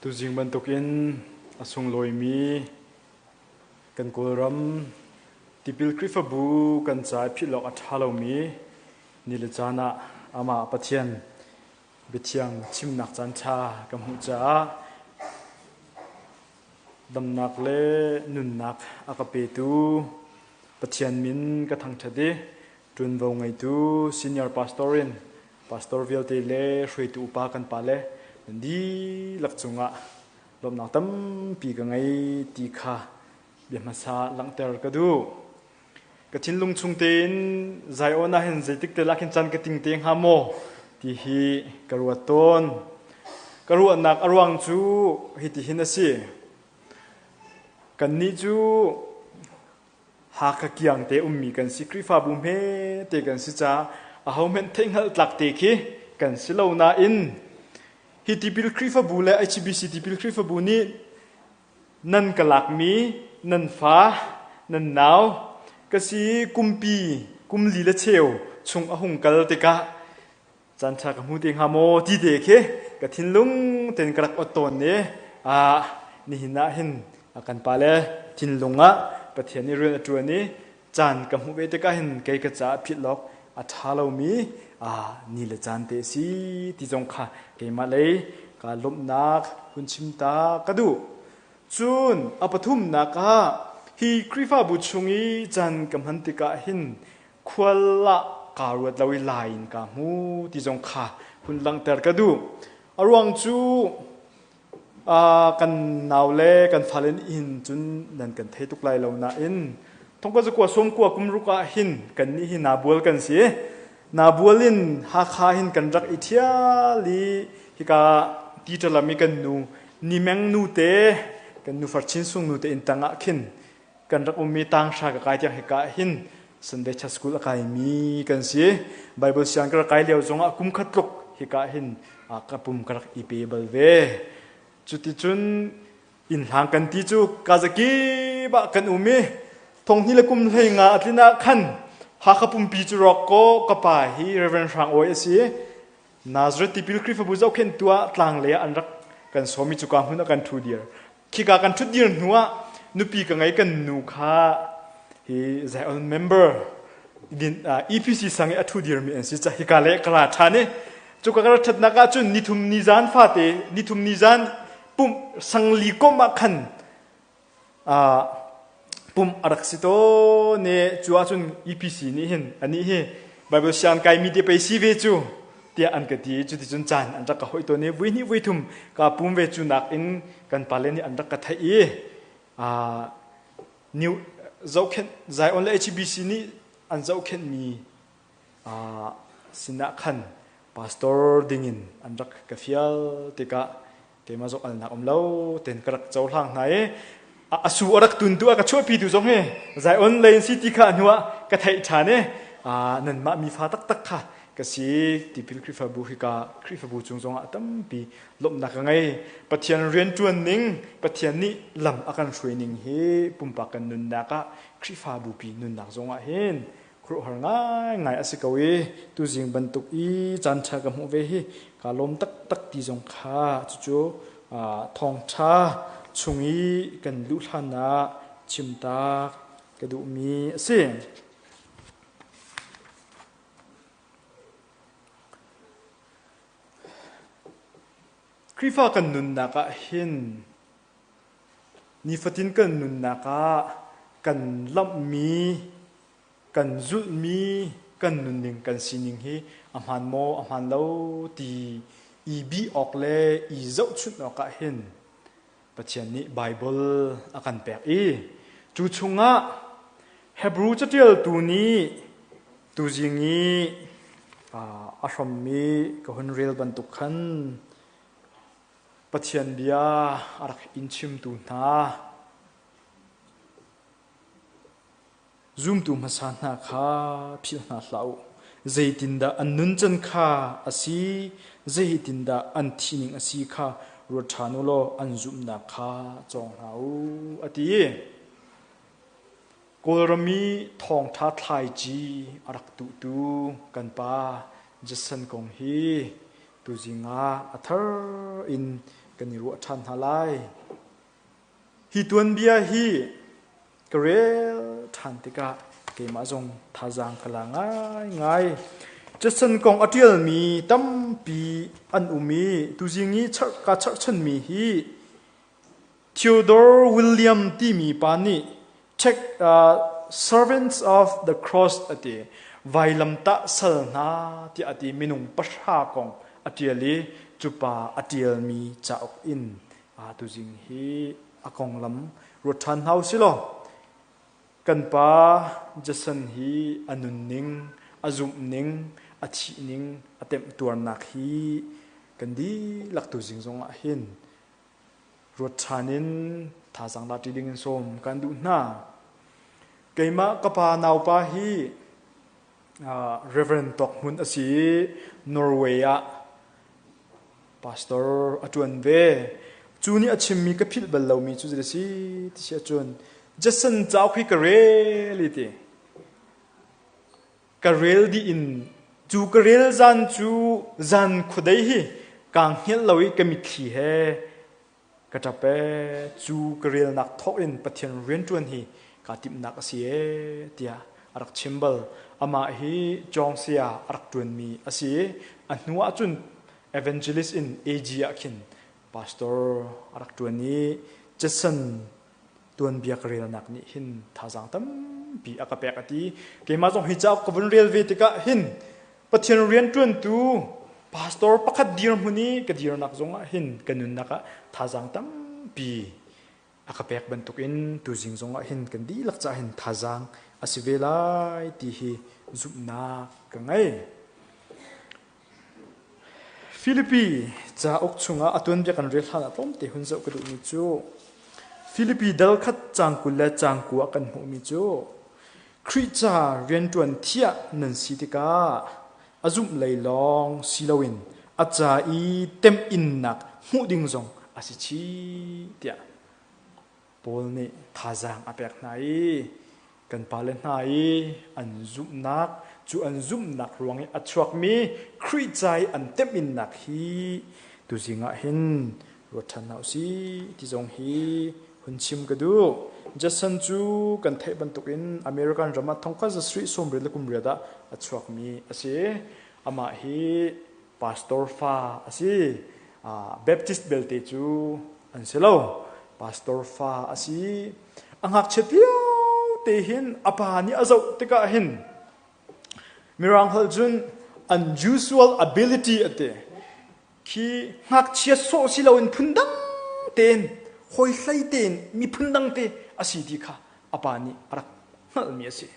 Tuzing bantukin a sunglawimi kan Kawlram tipil Khrihfabu kan ca i philh awk a ṭha lomi ni le caan ah amah Pathian biathiang chimnak caan ṭha ka hmuh caah damnak le nunnak a ka petu Pathian min ka thangṭhat i ṭuanvo ngeitu senior pastor in pastor vialte le hruaitu upa kan pale nan dihlak cungah lawmhnak tampi ka ngei ti kha bia hmasa langhter ka duh. Ka thinlung chung tein Zion ah hin zeitik te lah khin caan ka ting te hnga maw ti hi ka ruat tawn. Ka ruahnak a ruang cu hitihin a si. Kannih cu Hakha kiang te ummi kan si, Khrihfabu hme te kan si caah ahohmanh theihhngalh tlak te khi kan si lo nain hi tipil Khrihfabu le HBC tipil Khrihfabu nih nan ka lakmi nan fa, nan nau ka si kumpi kum li le cheu chung a hung kal tikah caan ṭha ka hmu te hnga maw ti te khi ka thinlung tein ka rak ot tawn i nihin ah hin kan pale thinlung ah Pathian nih rian a ṭuan i caan ka hmuh ve tikah hin kei ka caah philh awk a ṭha lomi ni le caan te a si ti zong kha keimah lei kaa lawmhnak hun chim ta ka duh. Cun a pathumnak ah hi Khrihfabu chung i caan ka hman tikah hin khual ah kaa ruat lo i lai in kaa hmu ti zong kha hun langhter ka duh. A ruang cu kan nau le kan fale nih hin cun nan kan thei tuk lai lo nain thongkua zakua sawmkua kum ruk ah hin kannih hi nabual kan si. Nabual in Hakha hin kan rak i ṭhial i hika Titalam i kan nu Nimeng nu te kan nu Farchin Sung nu te inn tang ah khin kan rak ummi tanghra ka kai tiang hika hin Sunday Church School a kaimi kan si. Bible siang ka rak kai lio zongah kum khat tluk hika hin ka pum ka rak i pe bal ve. Cuticun inn hlang kan ti cu kazakip ah kan um i thonghni le kum hlei nga a tlin ah khan Hakha pumpi cu rawk kaw ka pa hi Reverend Hrang Awi a si. Nazareth tipil Khrihfabu zohkhenhtu ah tlang lei ah an rak kan sawm i cuka hmun ah kan ṭhu dir. Khika kan ṭhut dir hnu ah Nupi ka ngei kan nu kha hi Zion member EPC sang i a ṭhu dirmi an si ca hika le ka ra ṭhan i cuka ka ra ṭhatnak ah cun nithum ni zan fate nithum ni zan pumh sangli komh ah khan pumh a rak si tawn i cu ahcun EPC nih hin anih hi Bible siang kaimi te pei si ve cu tiah an ka ti i cuticun caan an rak ka hoih tawn i vui hnih vui thum ka pum ve cu nakin kan pale nih an rak ka theih i new zohkhenh Zion le HBC nih an zohkhenhmi sinah khan pastor dingin an rak ka fial tikah keimah zong alnak um lo ten ka rak cohlang hna i a su a rak tuntu a ka chuahpitu zong hi Zion lei in si ti kha hnu ah ka theih ṭhan i nanmah mi fa taktak kha ka si tipil Khrihfabu hika Khrihfabu cung zongah tampi lawmhnak ka ngei Pathian rianṭuan ning Pathian nih lam a kan hruai ning hi pumpak kan nunnak ah Khrihfabu pi nunnak zongah hin khuaruahhar ngaingai a si ko i tuzing bantuk i caan ṭha ka hmuh ve hi kaa lawm taktak ti zong kha cucu thawngṭha chung i kan luh hlan ah chimtak ka duhmi a si. Khrihfa kan nunnak ah hin nifatin kan nunnak ah kan lamhmi kan zulhmi kan nunning kan sining hi a hmaan maw a hmaan lo ti i bih awk le i zohchunh awk ah hin Pathian nih Baibal a kan pek i cu chungah Hebrew caṭialtu nih tuzing i a hrommi ka hun rel bantuk khan Pathian bia a rak in chimtu hna Zumtu hmasa hna kha philh hna hlah u. Zeitindah an nuncan kha a si, zeitindah an thining a si kha ruat ṭhan u law an zumhnak kha cawng hna u, a ti. Kawlram i thawngṭha thlaici a rak tuhtu kan pa Jason kong hi tuzing ah a thar in kan i ruah ṭhan hna lai. Hi tuanbia hi ka rel ṭhan tikah keimah zong thazaang ka la ngaingai. Judson kong a ṭialmi tampi an um i tuzing i kaa cherhchanmi hi Theodore William timi pa nih check uh, Servants of the Cross a ti. Vailamtah sal hna tiah a ti minung pahra kong a ṭial i cu pa a ṭialmi cauk in tuzing hi a konglam ruat ṭhan hna usih law kan pa Jason hi a nunning, a zumhning, a thihning, a temhtuarnak hi kan dihlak tuzing zongah hin ruat ṭhan in thazaang la ṭi ding in sawm kan duh hna. Keimah ka pa naupa hi Reverend Tawk Hmun a si i Norway ah Pastor a ṭuan ve. Cu nih a chimmi ka philh bal lomi cu zei a si ti si ahcun Jason cauk hi ka rel i ti. Ka rel dih in cu ka rel zan cu zan khuadei hi kaa hngilh lo i ka mitthli he Ka ṭap ee, cu ka relnak thawk in Pathian rianṭuan hi kaa timhnak a si ee tiah a rak chim bal. Amah hi cawngsia a rak ṭuanmi a si i a hnu ah cun evangelist in AG ah khin pastor a rak ṭuan i Judson tuanbia ka relnak nih hin thazaang tampi a ka pek a ti. Keimah zong hi cauk ka vun rel ve tikah hin Pathian rianṭuantu pastor pakhat dirhmun i ka dirnak zongah hin ka nunnak ah thazaang tampi a ka pek bantukin tuzing zongah hin kan dihlak caah hin thazaang a si ve lai ti hi zumhnak ka ngei. Filipi cauk chungah a tuanbia kan rel hlan ah tlawmte hun zoh ka duhmi cu Filipi dal khat caang 20 le caang 9 ah kan hmuhmi cu Khrih ca rianṭuan thiah nan si tikah a zumh lei lawng si loin a ca i temhinnak hmuh ding zong a si chih tiah Paul nih thazaang a pek hna i kan pale hna i an zumhnak cu an zumhnak ruang i a chuakmi Khrih ca i an temhinnak hi tuzing ah hin ruat ṭhan hna usih ti zong hi hun chim ka duh. Jason cu kan theih bantukin American ram ah thongkhat zasarih sawmriat le kum riat ah a chuakmi a si. Amah hi pastor fa a si. Baptist belte cu an si lo. Pastor fa a si. A ngakchiat lio te hin a pa nih a zoh tikah hin Mirang holh cun unusual ability a ti. Khi ngakchia sawh si loin phundang tein hawi hlei tein mi phundang te a si ti kha a pa nih a rak hngalhmi a si.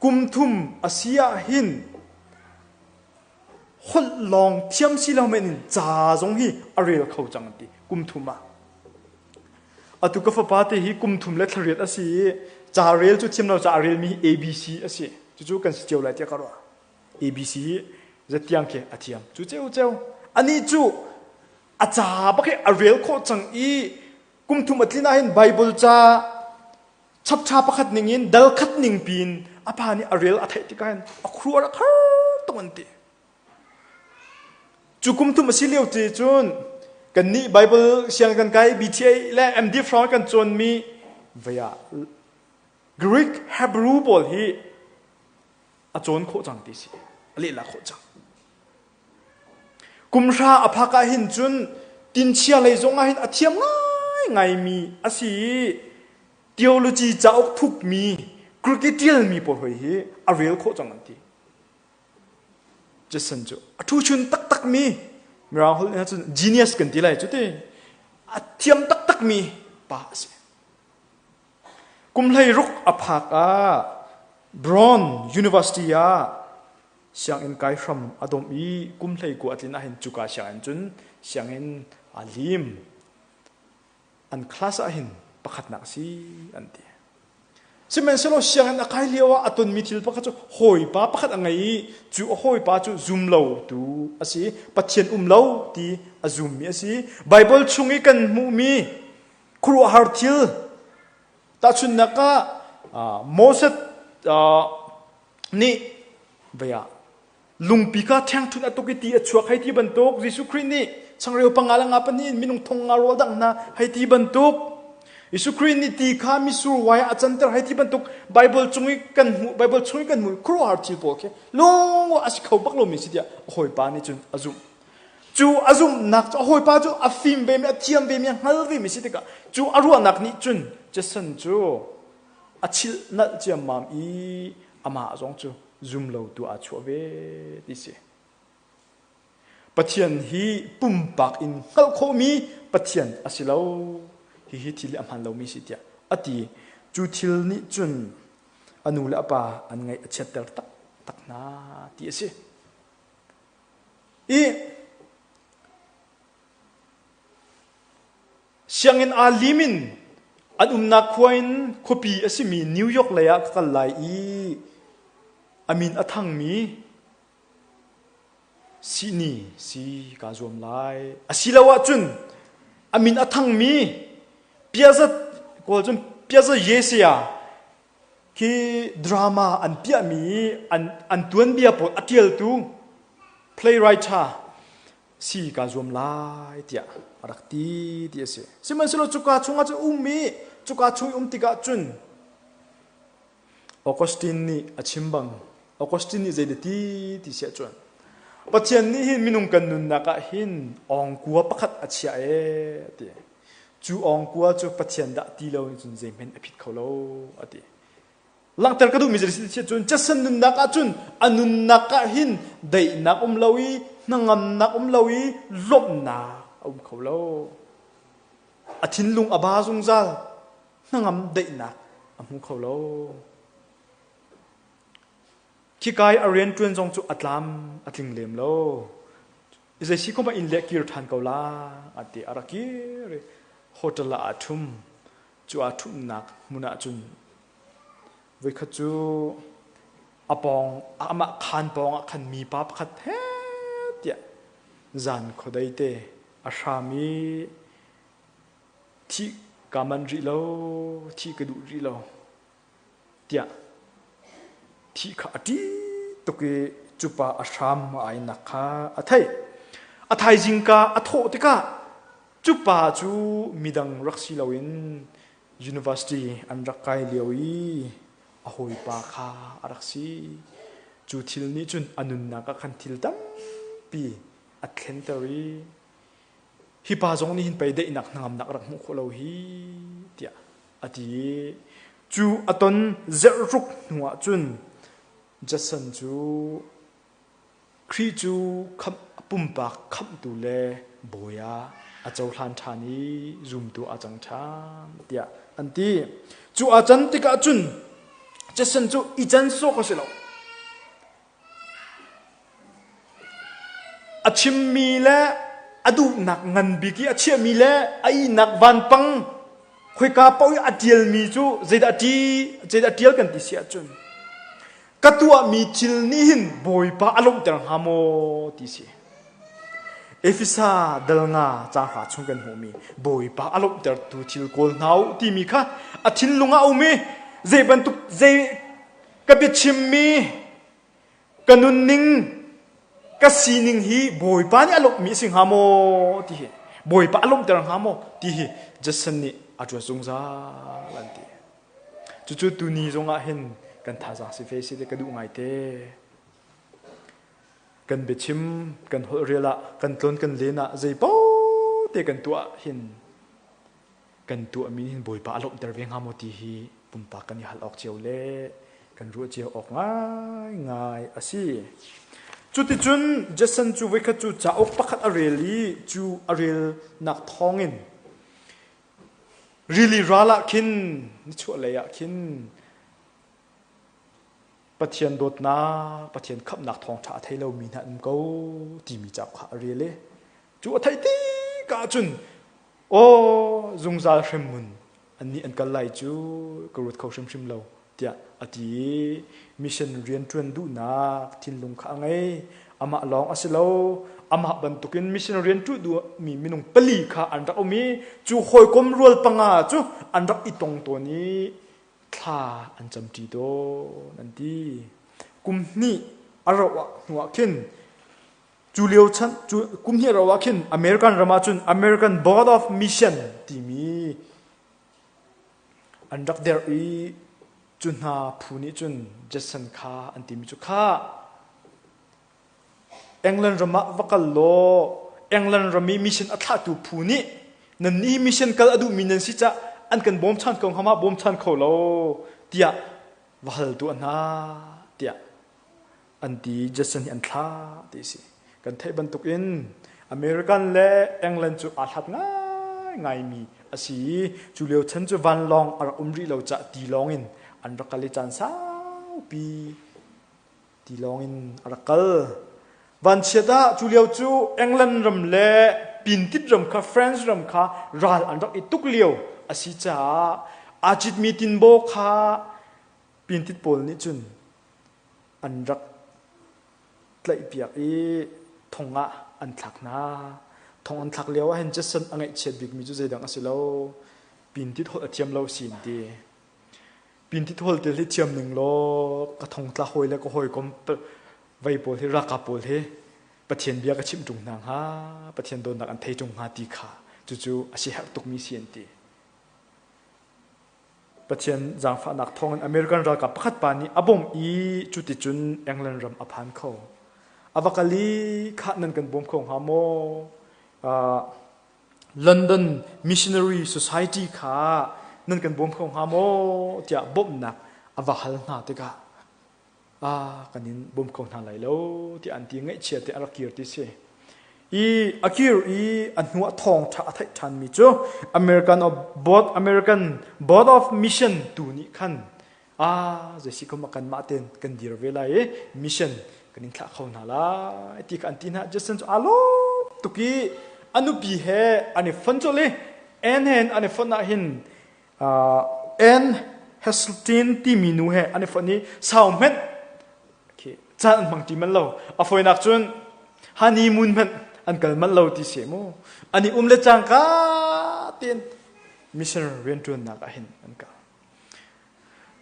Kum thum a si ah hin holh lawng thiam si lo men in ca zong hi a rel kho cang an ti kum thum ah. Atu ka fapa te hi kum thum le thlariat a si i ca rel cu thiam lo ca a relmi hi ABC a si. Cucu kan si cio lai tiah ka ruah. ABC hi zatiang khi a thiam. Cu ceu ceu. Anih cu a ca bak hi a rel khawh cang i kum thum a tlin ah hin Bible ca chapter pakhat ning in dal khat ning piin a pa nih a rel a theih tikah hin a khru a rak har tuk an ti. Cu kum thum a si lio ti cun kannih Bible siang kan kai BTA le MD Frau kan cawnmi vei ah Greek Hebrew pawl hi a cawn khawh cang ti si a lehla khawh cang. Kum hra a phak ah hin cun tinchia lei zong ah hin a thiam ngaingaimi a si i theology cauk thukmi Greek i ṭialmi pawl hoi hi a rel khawh cang an ti. Jason cu a ṭhuchun taktakmi Mirang holh nih cun genius kan ti lai cu ti a thiam taktakmi pa a si. Kum 16 a phak ah Brown University ah sianginn kai hram a domh i kum 19 a tlin ahhin cuka sianginn cun sianginn aa lim. An class ah hin pakhatnak a si an ti. Sihmanhsehlaw sianginn a kai lio ah a tonmi thil pakhat cu hawipa pakhat a ngei i cu a hawipa cu zum lo tu a si. Pathian um lo ti a zummi a si. Baibal chung i kan hmuhmi khuaruahhar thil tahchunhnak ah Moses nih vei ah lungpi kha ṭhengṭhunh a tuk i ti a chuak hei ti bantuk Jesuh Khrih nih changreu panga le nga pahnih in minung thong nga rawl dangh hna hei ti bantuk Jesuh Khrih nih ti kha mitsur wai ah a canter hei ti bantuk Bible chung i kan hmuh Bible chung i kan hmuh khuaruahhar thil pawl khi lung a si kho bak lomi si tiah a hawipa nih cun a zumh cu a zumhnak cu a hawipa cu a fim ve mi a thiam ve mi a hngal ve mi si tikah cu a ruahnak nih cun Jason cu a chilh nalh ciammam i amah zong cu zum lo tu aa chuah ve ti si. Pathian hi pumpak in hngalh khawhmi Pathian a si lo. Hihi thil hi a hmaan lomi si tiah a ti. Cu thil nih cun a nu le a pa an ngaih a chiatter taktak hna ti a si. I Sianginn aa lim in an umnak khua in khuapi a simi New York lei ah ka kal lai i a min a thangmi sihni si kaa zuam lai. Asiloah cun a min a thangmi Piazza kawl cun Piazza Yesia khi drama an piahmi an an tuanbia pawl a ṭialtu playwright si kaa zuam lai tiah a rak ti ti a si. Sihmanhsehlaw cuka chungah cun um i cuka chung i um tikah cun Augustine nih a chim bang Augustine nih zei ti ti siah cun Pathian nih hin minung kan nunnak ah hin awngkua pakhat a chiah ee a ti. Cu awngkua cu Pathian dah ti lo nih cun zeihmanh a phit kho lo a ti. Langhter ka duhmi zei cun Jason nunnak ah cun a nunnak ah hin daihnak um lo i hnangamnak um lo i lawmhnak a um kho lo. A thinlung a ba zungzal hnangam daihnak a hmu kho lo. Khika i a rianṭuan zong cu a tlam a tling lem lo. Zei si khom ah inn le kir ṭhan ko la a ti a rak kir i hotel ah aa ṭhum. Cu aa ṭhumhnak hmun ah cun voikhat cu a pawng amah khaan pawng ah khan mipa pakhat he tiah zan khuadei te a hram i thih kaa manh rih lo, thih ka duh rih lo tiah thih kha a ṭih tuk i cu pa a hram a ainak kha a theih. A thaizing ka a thawh tikah cu pa cu midang rak si loin. University an rak kai lio i a hawipa kha a rak si. Cu thil nih cun a nunnak ah khan thil tampi a thlenter i hi pa zong nih hin pei daihnak hnangamnak a rak hmuh khawh lo hi tiah a ti i cu a ton zerh ruk hnu ah cun Judson cu Khrih cu khamh, pumpak khamhtu le bawi ah a cohlan ṭhan i zumtu a cang ṭhan tiah an ti. Cu aa can tikah cun Judson cu i can sawk a si lo. A chimmi le a duhnak ngan bik i a chiahmi le a ihnak vanpang khoika paoh i a ṭialmi cu zeidah a ṭi, zeidah a ṭial kan ti si ahcun ka tuahmi thil nih hin Bawipa a lawmhter hnga maw ti si. Efesa dal nga caang hra chung kan hmuhmi Bawipa a lawmhtertu thil kawl hna u timi kha a thinlung ah a um i zei bantuk zei ka biachimmi ka nunning ka sining hi Bawipa nih a lawmhmi a si hnga maw ti hi Bawipa a lawmhter hnga maw ti hi Jason nih a ṭuan zungzal an ti. Cucu tuni zongah hin kan thazaang si ve si ti ka duh ngaite. Kan biachim, kan holh rial ah, kan tlawn kan len ah zei paoh te kan tuah hin kan tuahmi hin Bawipa a lawmhter ve hnga maw ti hi pumpak kan i hal awk cio le kan ruah cio awk ngaingai a si. Cuticun Jason cu voikhat cu cauk pakhat a rel i cu a relnak thawngin Rili ral ah khin nichuahlei ah khin Pathian dawtnak, Pathian khamhnak thawngṭha a thei lomi hna an um ko timi cauk kha a rel i cu a theih tikah cun aw zungzal hremhmun annih an kal lai cu ka ruat kho hrimhrim lo tiah a ti i mission rianṭuan duhnak thinlung kha a ngei. Amah lawng a si lo, amah bantukin mission rian ṭuan duhmi minung pali kha an rak um i cu hawikom rual panga cu an rak i tong tawn i thla an camṭi tawn an ti. Kum hnih a rauh ah hnuah khin cu lio chan cu kum hnih a rauh ah khin American ram ah cun American Board of Mission timi An rak derh i cu hna phu nih cun Jason kha an timi cu khah England ram ah va kal law England ram i mission a thlahtu phu nih nannih mission kal a duhmi nan si cah an kan bawmchan ko hnga ma bawmchan kho lo tiah va hal tuah hna tiah an ti Jason hi an thlah ti si. Kan theih bantukin American le England cu aa hlat ngaingaimi a si i cu lio chan cu vanlawng a rak um rih lo cah tilawng in an rak kal i caan saupi tilawng in a rak kal. Vanchiat ah cu lio cu England ram le Pintit ram kha France ram kha ral an rak i tuk lio a si caah aa citmi tinbaw kha Pintit pawl nih cun an rak tlaihpiak i thong ah an thlak hna. Thong an thlak lio ah hin Jason a ngaihchiat bikmi cu zeidang a si lo. Pintit holh a thiam lo sin ti. Pintit holh til hi thiam ning law ka thongtla hawi le ka hawikom vei pawl hi ralkap pawl hi Pathian bia ka chimh ṭung hna hnga, Pathian dawtnak an thei ṭung hnga ti kha cucu a si herh tukmi si an ti. Pathian zaangfahnak thawngin American ralkap pakhat pa nih a bawmh i cuticun England ram a phan kho. A va kal i khah nan kan bawm kho hnga maw? Uh, London Missionary Society kha nan kan bawm kho hnga maw? tiah bawmhnak a va hal hna tikah ah kan in bawm kho hna lai lo tiah an ti ngaihchia te a rak kir ti si i a kir i a hnu ah thawngṭha a theih ṭhanmi cu American of Board American Board of Mission tu nih khan ah zeisi kum ah kanmah ten kan dir ve lai i mission kan in thlah kho hna lai ti kha an ti hna Jason cu aa lawm tuk i a nupi he an i fon colh i Ann he an i fonh ah hin Uh, Anne Heseltine timi nu he an i fonh i sau hmenh khi caan an hmang ṭi manh lo. A fawinak cun honeymoon hmanh an kal manh lo ti si mu. An i um le cangka tein mission rianṭuannak ah hin an kal.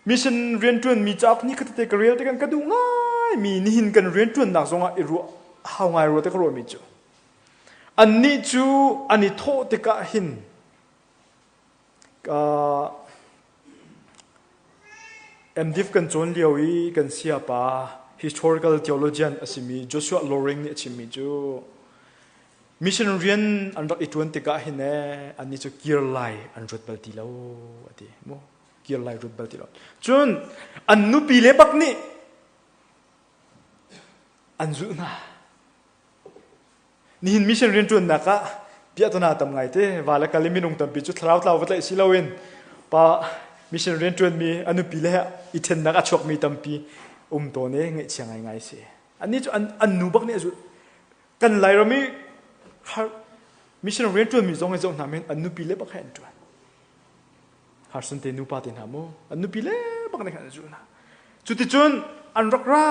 Mission rianṭuanmi cauk ni khatete ka rel tikah ka duh ngaimi nihin kan rianṭuannak zongah i ruah hau ngai rua te ka ruahmi cu annih cu an i thawh tikah hin Uh, MDiv kan cawn lio i kan siapa historical theologian a simi Joshua Loring nih a chimmi cu mission rian an rak i ṭuan tikah hin ee annih cu kir lai an ruat bal ti lo a ti mu kir lai ruat bal ti lo cun an nupi le bak nih an zulh hna Nihin mission rianṭuannak ah piahtana tam ngaite va le kal i minung tampi cu thlarau tlau va tlaih si loin pa mission rianṭuanmi a nupi le i ṭhennak a chuakmi tampi um tawn i ngaihchia ngaingai si. Annih cu an, an nu bak nih a zulh. Kan Lairam i mission rianṭuanmi zong i zoh hna men an nupi le bak he an ṭuan. Harson te nupa te hna mu an nupi le bak nih khan an zulh hna. Cuticun an rak ra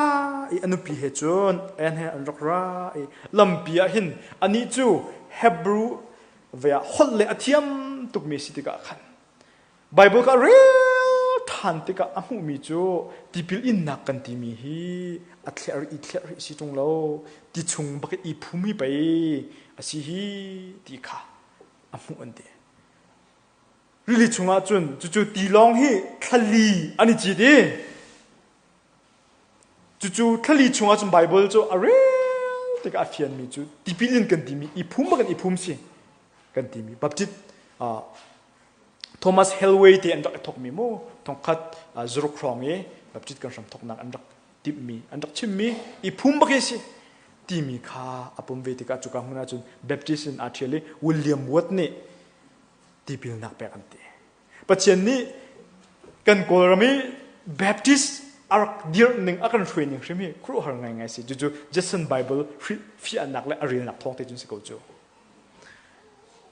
i a nupi he cun en he an rak ra i lampi ah hin anih cu Hebrew ve ah holh le a thiam tukmi si tikah khan Bible ka rel ṭhan tikah a hmuhmi cu tipil innak kan timi hi a thler i thler i si ṭung lo ti chung bak i phum hi pei a si hi ti kha a hmuh an ti. Rili chungah cun cucu tilawng hi thlali an i cit i cucu thlali chungah cun Baibal cu a rel tikah a fianmi cu tipil in kan timi i phum bak in i phum si kan timi Baptist uh, Thomas Helway te an rak i thokmi mu thongkhat uh, zuruk hrawng i Baptist kan hram thoknak an rak timhmi an rak chimmi i phum bak hi si timi kha a pum ve tikah cuka hmun ahcun Baptist in aa ṭhial i William Watt nih tipilnak pek an ti. Pathian nih kan Kawlram i Baptist a rak dirh ning a kan hruai ning hrim hi khuaruahhar ngaingai si. Cucu Jason Bible fiahnak le a relnak thawng te cun si ko cu.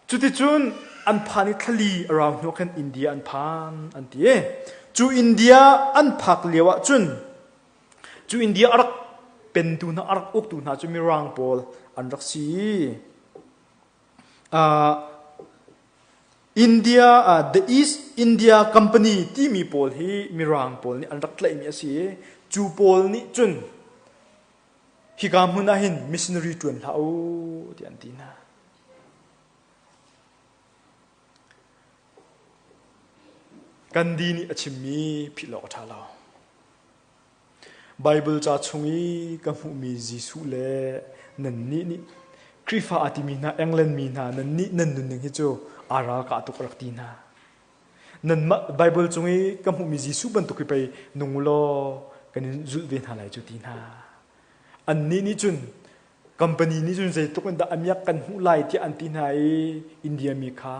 Cuticun an phan i thlali a rau hnu khan India an phan an ti i cu India an phak lio ah cun cu India a rak pentu hna a rak uktu hna cu Mirang pawl an rak si. India uh, the East India Company timi pawl hi Mirang pawl nih an rak tlaihmi a si i cu pawl nih cun hika hmun ah hin missionary ṭuan hlah u tiah an ti hna. Gandhi nih a chimmi philh awk a ṭha lo. Baibal ca chung i ka hmuhmi Jesuh le nannih nih Khrihfa aa timi hna England mi hna nannih nan nunning hi cu aa ralkah tuk a rak ti hna. Nanmah Baibal cung i ka hmuhmi Jesuh bantuk hi pei nung u law kan in zulh ve hna lai cu ti hna. Annih nih cun company nih cun zeitluk in dah a miak kan hmuh lai tiah an ti hna i India mi kha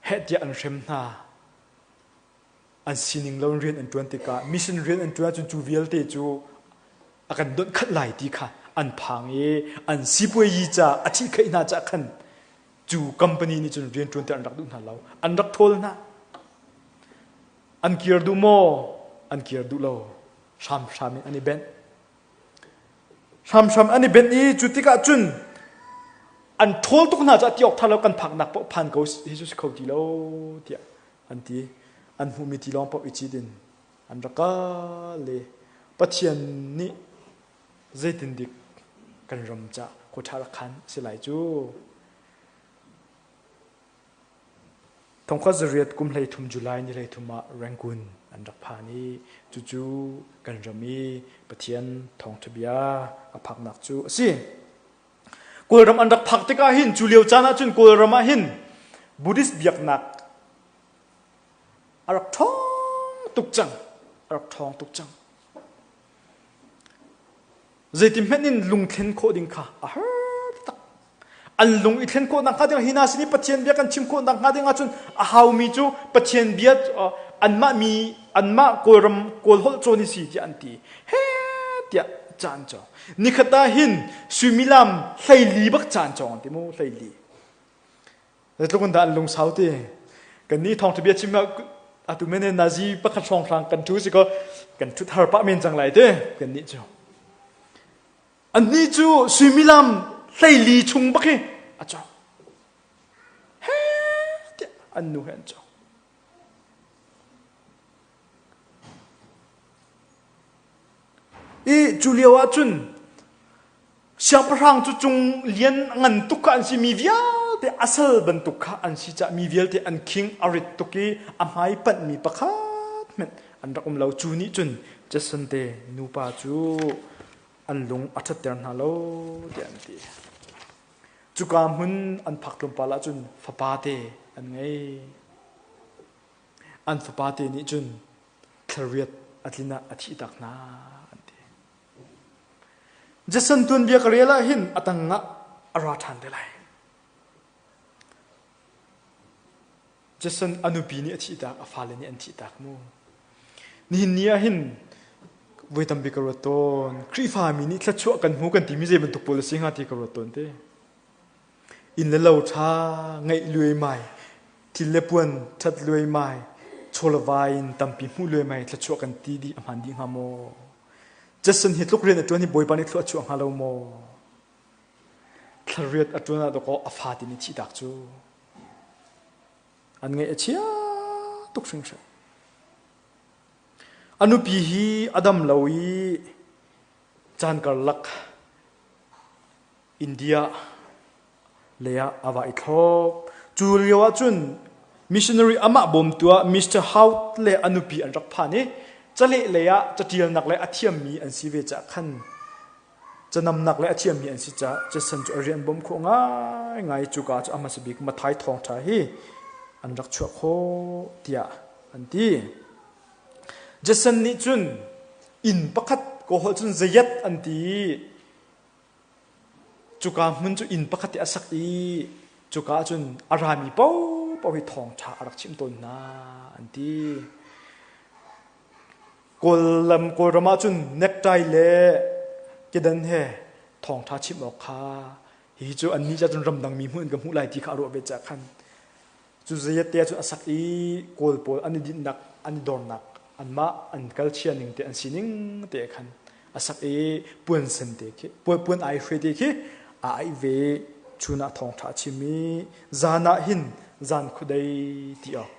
heh tiah an hrem hna. An sining lo in rian an ṭuan tikah mission rian an ṭuan ahcun cu vialte cu a kan donh khat lai ti kha an phang i an sipuayi ca a ṭhihkhaih hna ca khan cu company nih cun rian ṭuan ti an rak duh hna lo. An rak ṭhawl hna. An kir duh maw? An kir duh lo. Hramhram in an i benh. Hramhram an i benh i cu tikah cun an ṭhawl tuk hna caah ti awk ṭha lo kan phaknak paoh phan ko hi cu si kho ti lo tiah an ti. An hmuhmi tilawng paoh i cit in an rak kal i Pathian nih zeitindik kan ram ca khua ṭha rak khan a si lai cu. Thongkhat zariat kum 13 July ni 13 ah Rangoon an rak phan i cucu kan ram i Pathian thawngṭha bia a phaknak cu a si. Kawlram an rak phak tikah hin cu lio caan ahcun Kawlram ah hin Buddhist biaknak a rak ṭhawng tuk cang. A rak ṭhawng tuk cang. Zeiti hmanh in lungthlen khawh ding kha a har tak. An lung i thlen khawh nakhnga ding hi hna sin i Pathian bia kan chim khawh nakhnga ding ahcun a haumi cu Pathian bia anmah mi anmah Kawlram Kawl holh cawn hi si tiah an ti. He tiah caan cawng. Nikhat ah hin suimilam 14 bak caan cawng an ti mu 14. Zeitluk in dah an lungsau ti. Kan nih thawngṭha bia chim ah atu men nazi pakhat hrawnghrang kan ṭhu si ko kan ṭhut har pah men cang lai ti kan nih cu. Annih cu suimilam 14 chung bak hi a cawng. He tiah an nu he an cawng. I cu lio ah cun siangpahrang cu cung lian ngan tuk kha an si mi vialte. vialte a sal bantuk kha an si caah mi vialte an khing a rit tuk i a hmai panhmi pakhat hmanh an rak um lo. Cu nih cun Jason te nupa cu an lung a ṭhatter hna lo tiah an ti. Cuka hmun an phak tlawmpal ahcun fapa te an ngei. An fapa te nih cun thlariat a tlin ah a thihtak hna an ti. Jason tuanbia ka rel ah hin a tang ah a ra ṭhan te lai. Jason a nupi nih a thihtak, a fale nih an thihtak mu. Nihin ni ah hin voi tampi ka ruat tawn. Khrihfami nih thluachuah kan hmu kan timi zei bantuk pawl a si hnga ti ka ruat tawn te. Inn le lo ṭha ngeih luaimai, thil le puan ṭhat luaimai, chawlevai in tampi hmuh luaimai thluachuah kan ti dih a hmaan dih hnga maw? Jason hi tluk rian a ṭuan hi Bawipa nih thlua a chuah hnga lo maw? Thlariat a ṭuan ah dawkaw a fa ti nih thihtak cu an ngaih a chia tuk hringhran. A nupi hi a dam lo i caan karlak India lei ah a va i thlop. Cu lio ah cun missionary amah bawmtu ah Mr. Hout le a nupi an rak phan i caleh lei ah catialnak le a thiammi an si ve caah khan canamnak le a thiammi an si caah Jason cu a rian bawmh khawh ngaingai cuka cu a hmasa bik Mathai thawngṭha hi an rak chuah khawh tiah an ti. Jason nih cun inn pakhat kawhawlh cun zayat an ti i Cuka hmun cu inn pakhat i a sak i cuka ah cun a rami paohpaoh hi thawngṭha a rak chimh tawn hna an ti. Kawllam Kawlram ah cun necktie le kedan he thawngṭha chimh awk kha hihi cu annih ca cun ramdangmi hmuh in ka hmuh lai ti kha a ruah ve caah khan Cu zeiat te cu a sak i Kawl pawl an i dinhnak, an i dornak, anmah an kalchia ning te, an sining te khan a sak i puan sen te khi, puan ai hre te khi a aih ve. Chun ah thawngṭha a chim i zan ah hin zan khuadei ti awk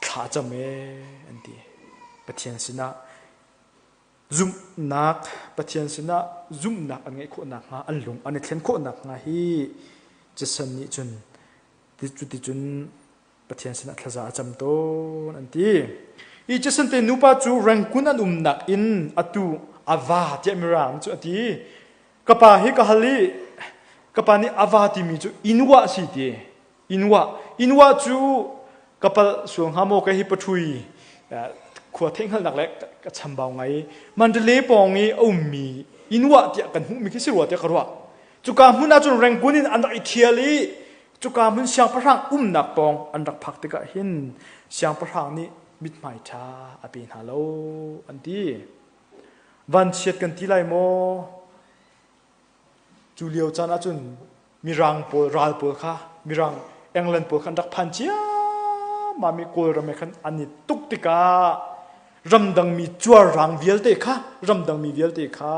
thla cam ee an ti. Pathian sinah zumhnak Pathian sinah zumhnak an ngeih khawh nakhnga an lung an i thlen khawh nakhnga hi Jason nih cun cuticun Pathian sinah thlaza a cam tawn an ti. Hi Jason te nupa cu Rangoon an umnak in atu a va tiah Mirang cu a ti. Ka pa hi ka hal i ka pa nih a va timi cu Inwa a si ti. Inwa. Inwa cu ka palh sual hnga maw kei hi pathui khua theihhngalhnak le ka chambau ngai. Mandalay pawng i a ummi Inwa tiah kan hmuhmi khi si rua tiah ka ruah. Cuka hmun ah cun Rangoon in an rak i thial i cuka hmun siangpahrang umnak pawng an rak phak tikah hin siangpahrang nih mithmai ṭha a pe hna lo an ti. Vanchiat kan ti lai maw? Cu lio caan ah cun Mirang pawl ral pawl kha Mirang England pawl kha an rak phan ciammam i Kawlram he khan an i tuk tikah ramdangmi cuarrang vialte kha ramdangmi vialte kha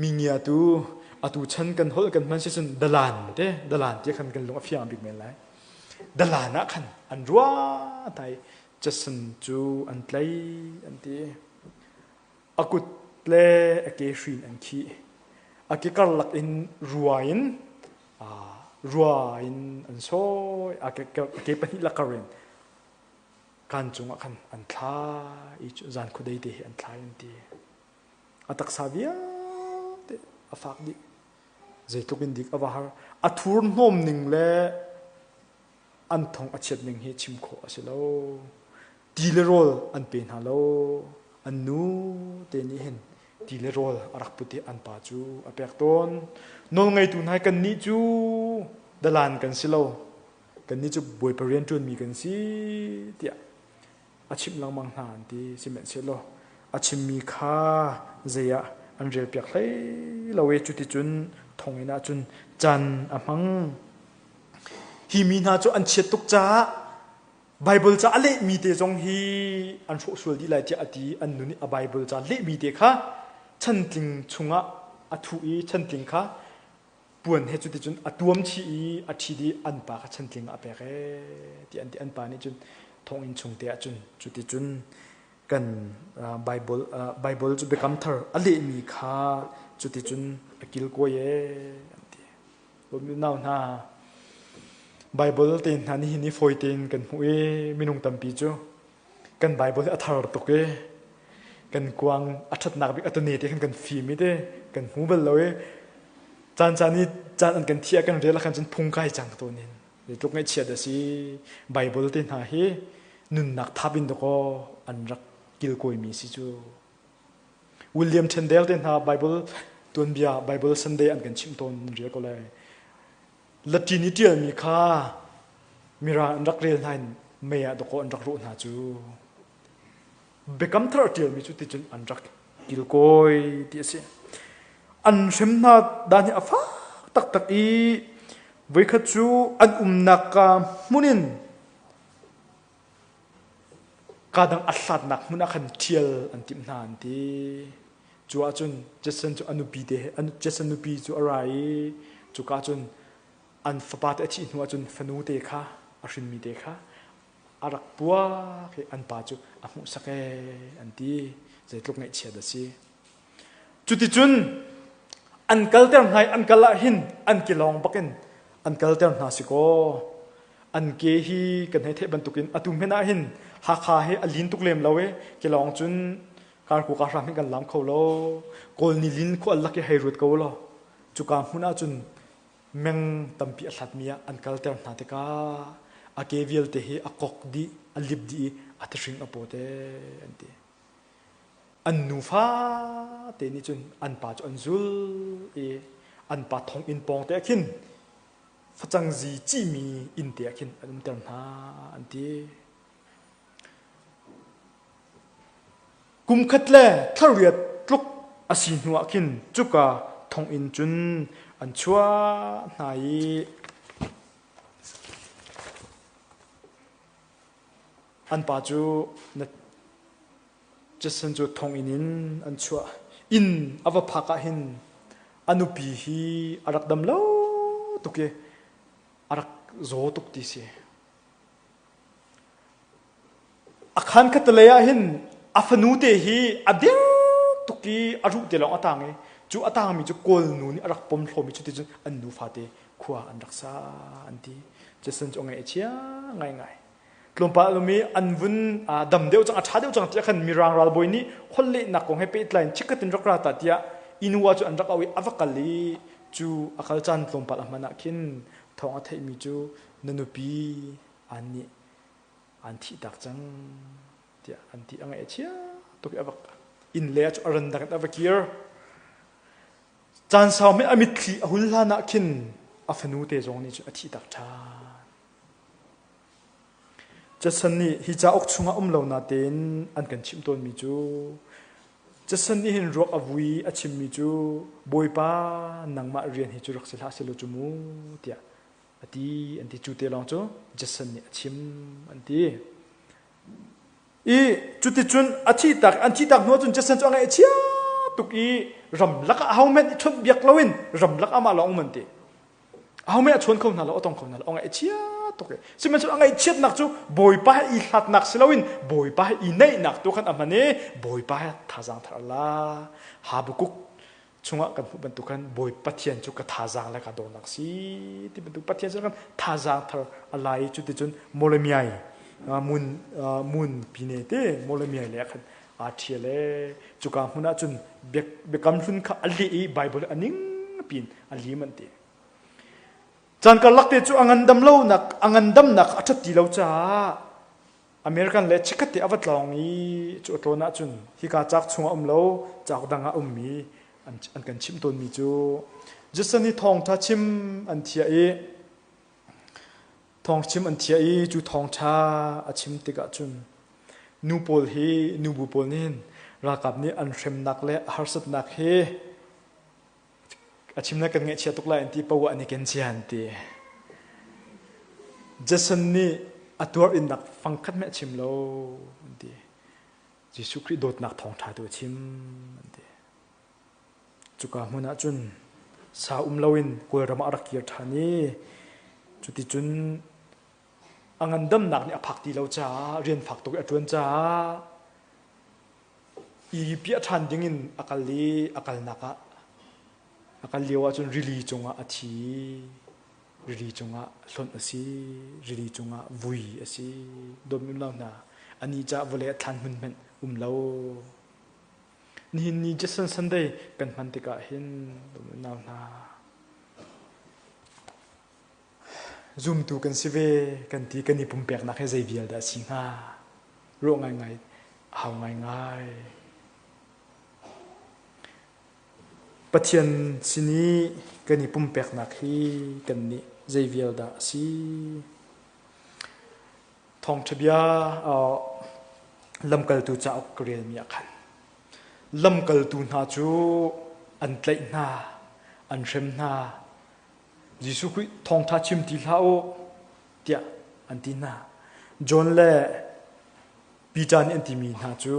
Mi ngiatu atu chan kan holh kan hman si cun dalan te dalan ti khan kan lung a fiang bik men lai. Dalan ah khan an ruah tai Jason cu an tlai an ti. A kut le a ke hrin an khih. A ke karlak in rua in rua in an sawi. A ke pahnih lakar in kan cungah khan an thla i zan khuadei te hi an thlai an ti. A taksa vialte a fak dih. Zeitluk in dik a va har. A thurhnawm ning le an thong a chiat ning hi chim khawh a si lo. Ti le rawl an pe hna lo. An nu te nih hin ti le rawl a rak put i an pa cu a pek tawn. Nawlngeitu hna kannih cu dalan kan si lo. Kannih cu Bawipa rian ṭuanmi kan si tiah a chimh lengmang hna an ti. Sihmanhsehlaw a chimmi kha zei ah an relpiak hlei lo i cuticun thonginn ah cun caan a hmang. Hi mi hna cu an chiat tuk caah Baibal ca a lehmi te zong hi an hrawh sual dih lai tiah a ti. An nu nih a Baibal ca lehmi te kha chantling chungah a thuh i chantling kha puan he cuticun a tuam chih i a ṭhi dih an pa kha chantling ah a pek ee ti an ti an pa nih cun thonginn chung te ah cun cuticun kan Bible Bible cu biakam thar a lehmi kha cuticun a kilkawi ee an ti. Nau hna Bible te hna nihin hi fawi tein kan hmuh i minung tampi cu kan Bible hi a thar tuk i kan kuang a ṭhatnak bik a tane te khan kan fim i te kan hmu bal lo i caan caan i caan an kan thiah kan rel ah khan cun phung kai cang tawn in zeitluk ngaihchiat a si Bible te hna hi nunnak thap in dakaw an rak kilkawimi si cu William Tyndale te hna Bible tuanbia Bible Sunday an kan chimh tawn rel ko lai Latin i ṭialmi kha mirang an rak rel hna in mei ah dawkaw an rak rawh hna cu. Biakam thar a ṭialmi cu ticun an rak kilkawi ti a si. An hrem hna dan hi a fak taktak i voikhat cu an umnak ka hmun in Kaa dang a hlatnak hmun ah khan ṭhial an timh hna an ti. Cu ahcun Jason cu a nupi te he Jason nupi cu a ra i cuka cun an fapa te a thih hnu ahcun fanu te kha a hrinmi te kha a rak puak i an pa cu a hmuhsak ee an ti. Zeitluk ngaihchiat a si. Cuticun an kalter hna i an kal ah hin an ke lawng bakin an kalter hna si kaw an ke hi kan hei theih bantukin atu hmenh ah hin Hakha hi a lin tuk lem lo i ke lawng cun karku ka hram hin kan lam kho lo Kawl ni lin khu al lak i hei ruat ko law cuka hmun ah cun meng tampi a hlatmi ah an kalter hna tikah a ke vialte hi a kok dih a lip dih i a thihring a pawt ee an ti. An nufa te nih cun an pa cu an zul i an pa thonginn pawng te ah khin facang zi cihmi inn te ah khin an umter hna an ti. Kum khat le thlariat tluk a si hnu ah khin cuka thonginn cun an chuah hna i An pa cu na Jason cu thonginn in an chuah. Inn a va phak ah hin a nupi hi a rak dam lo tuk i a rak zaw tuk ti si. A khan khattelei ah hin a fanu te hi a ding tuk i a ruh te lawng a tang i cu a tangmi cu Kawl nu nih a rak pom hlawmi cu ti cun an nufa te khua an rak sa an ti. Jason cu a ngaih a chia ngaingai. Tlawmpal um i an vun dam deuh cang a ṭha deuh cang tiah khan Mirang ralbawi nih holhlehnak kong he pehtlai in chikkhat in rak ra ta tiah Inua cu an rak auh i a va kal i cu a kal caan tlawmpal a hman ah khin thawng a theihmi cu na nupi an nih an thihtak cang tiah an ti a ngaih a chia tuk i a va inn le cu a randak in a va kir caan sau a mitthli a hul hlan ah khin a fanu te zong nih cun a thihtak ṭhan Jason nih hi cauk chungah um lo natein an kan chimh tawnmi cu Jason nih hin ruak a vui a chimmi cu Bawipa nangmah rian hi cu rak si hlah selaw cu mu tiah a ti an ti cu te lawng cu Jason nih a chim an ti. I cuticun a thihtak an thihtak hnu ahcun Jason cu a ngaih a chia tuk i ramlak ah ahohmanh i chawnh biak loin ramlak amah lawng um an ti. Ahohmanh a chawn kho hna lo, a tong kho hna lo, a ngaih a chia tuk i. Sihmanhsehlaw a ngaihchiatnak cu Bawipa he i hlatnak si loin Bawipa he i naihnak tu khan a hman i Bawipa he thazaang thar a la. Habakkuk chungah kan hmuh bantuk khan Bawi Pathian cu ka thazaang le ka dornak si ti bantuk Pathian cu kan thazaang thar a la i cuticun Molemiai mun mun pine te Molemiai le khan aa ṭhial e cuka hmun ah cun biakam hlun kha a leh i Bible a ning pin a lim an ti caan karlak te cu a ngandam lonak a ngandamnak a ṭhat ti lo caah American le chikkhat te a va tlawng i cu a tlawn ahcun hika cauk chungah um lo cauk dang ah ummi an, an kan chimh tawnmi cu Jason hi thawngṭha chim an thiah i thawngchim an thiah i cu thawngṭha a chim tikah cun nu pawl hi nubu pawl nih hin ralkap nih an hremnak le a harsatnak hi A chim le kan ngaihchia tuk lai an ti poah an i ken cia an ti. Jason nih a tuar innak fangkhat meh a chim lo an ti. Jesuh Khrih dawtnak thawngṭha tu a chim an ti. Cuka hmun ah cun sa um loin Kawlram ah a rak kir ṭhan i cuticun a ngandamnak nih a phak ti lo caah rian fak tuk i a ṭuan caah i piah ṭhan dingin a kal i a kalnak ah. A kal lio ahcun rili cungah a thi. Rili cungah hlonh a si. Rili cungah vui a si. Dawtmi unau hna, anih cah vawlei a thlan hmun hmanh um lo. Nihin ni Jason Sunday kan hman tikah hin dawtmi unau hna, Zumtu kan si ve kan ti kan i pumpeknak hi zei vial dah a si hnga? Ruah ngaingai a hau ngaingai. Pathian sin i kan i pumpeknak hi kan nih zei vial dah a si? Thawngṭha bia lamkaltu cauk ka relmi ah khan lamkaltu hna cu an tlaih hna, an hrem hna, Jesuh Khrih thawngṭha chim ti hlah u tiah an ti hna. John le Peter nih an timi hna cu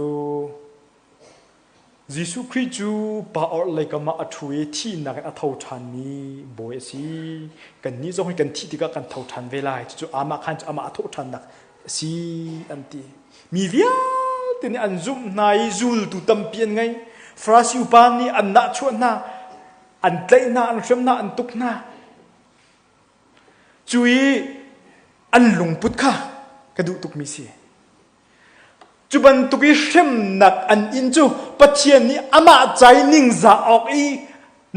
Jesuh Khrih cu pa orhlei kam ah a ṭhu i thihnak in a tho ṭhanmi bawi a si. Kannih zong hi kan thih tikah kan tho ṭhan ve lai. Cucu amah khan cu amah a thawh ṭhannak a si an ti. Mi vialte nih an zumh hna i zultu tampi an ngei. Farasi upa nih an nahchuah hna. An tlaih hna, an hrem hna, an tuk hna. Cu i an lungput kha ka duh tukmi si. Cu bantuk i hremnak an in cu Pathian nih amah ca i ningzah awk i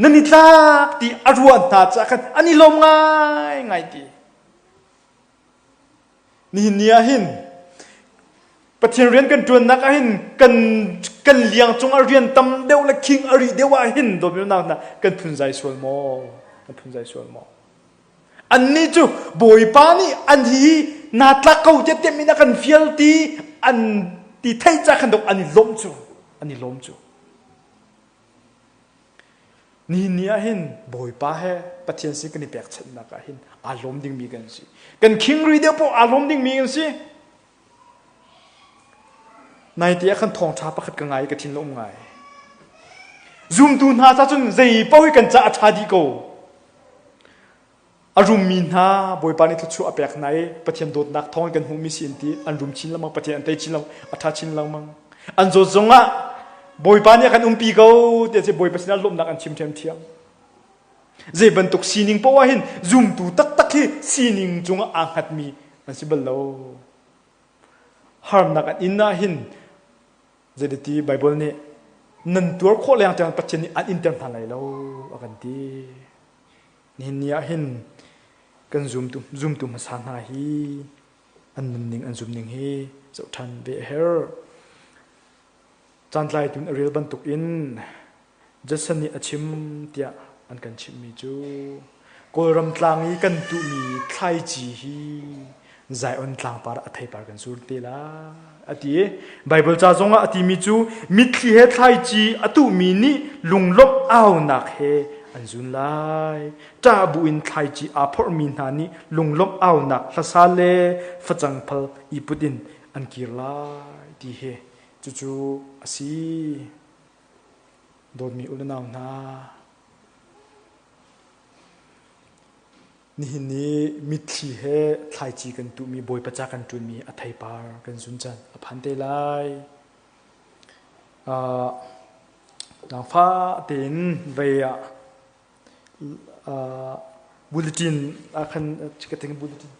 nan i tlak ti a ruah hna caah khan an i lawm ngaingai ti. Nihin ni ah hin Pathian rian kan ṭuannak ah hin kan kan liang cungah rian tam deuh le khing a rih deuh ah hin dawtnak hna kan phunzai sual maw? Kan phunzai sual maw? Annih cu Bawipa nih an hi naa tlak ko tiah tiah min a kan fial ti an ti theih ca khan dok an i lawmh cu an i lawm cu. Nihin ni ah hin Bawipa he Pathian sin kan i pekchanhnak ah hin aa lawm dingmi kan si. Kan khingri deuh poh aa lawm dingmi kan si. Naite ah khan thawngṭha pakhat ka ngai i ka thin a um ngai. Zumtu hna ca cun zei paoh hi kan ca a ṭha dih ko. A rummi hna Bawipa nih thluachuah a pek hna i Pathian dawtnak thawng in kan hmuhmi si an ti. An rum chin lengmang, Pathian an tei chin lengmang, a ṭha chin lengmang. An zawt zongah Bawipa nih a kan umpi ko tiah si Bawipa sinah lawmhnak an chim ṭhiamṭhiam. Zei bantuk sining paoh ah hin zumtu taktak hi sining cungah aa hngatmi an si bal lo. Harnak an in ah hin zeiti Bible nih nan tuar khawh leng tiang Pathian nih an inter hna lai lo a kan ti. Nihin ni ah hin kan zumtu zumtu hmasa hna hi an nunning an zumning hi zoh ṭhan ve a herh. Caantlai tun a rel bantuk in Judson nih a chim tiah an kan chimhmi cu Kawlram tlang i kan tuhmi thlaici hi Zion tlangpar ah a theipar kan sur te lai a ti i Baibal ca zongah a timi cu mitthli he thlaici a tuhmi nih lunglawmh aunak he an zun lai. Ṭah buin thlaici aa phorhmi hna nih lunglawmh aunak hlasa le facang phal i put in an kir lai ti hi cucu a si. Dawtmi u le nau hna, nihin ni mitthli he thlaici kan tuhmi Bawipa ca kan ṭuanmi a theipar kan zun caan a phan te lai. Uh, Zaangfah tein vei ah uh, bulletin ah khan ka ting bulletin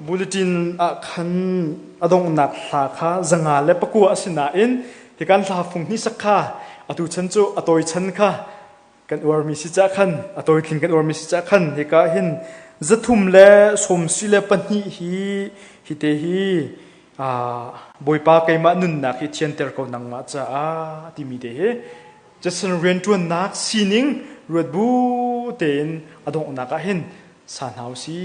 Bulletin ah khan a donghnak hla kha 109 a si nain hikan hla fung hnih sak kha atu chan cu a tawi chan kha kan uarmi si cah khan a tawi tling kan uarmi si cah khan hika hin 312 hi hi te hi Bawipa keimah nunnak hi thianter ko nangmah caah timi te hi Jason rianṭuannak sining ruat bu tein a donghnak ah hin sa hna u si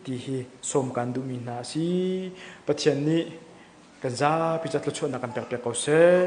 ti hi sawm kan duhmi hna a si. Pathian nih kan zapi ca thluachuahnak kan pekpiak ko seh.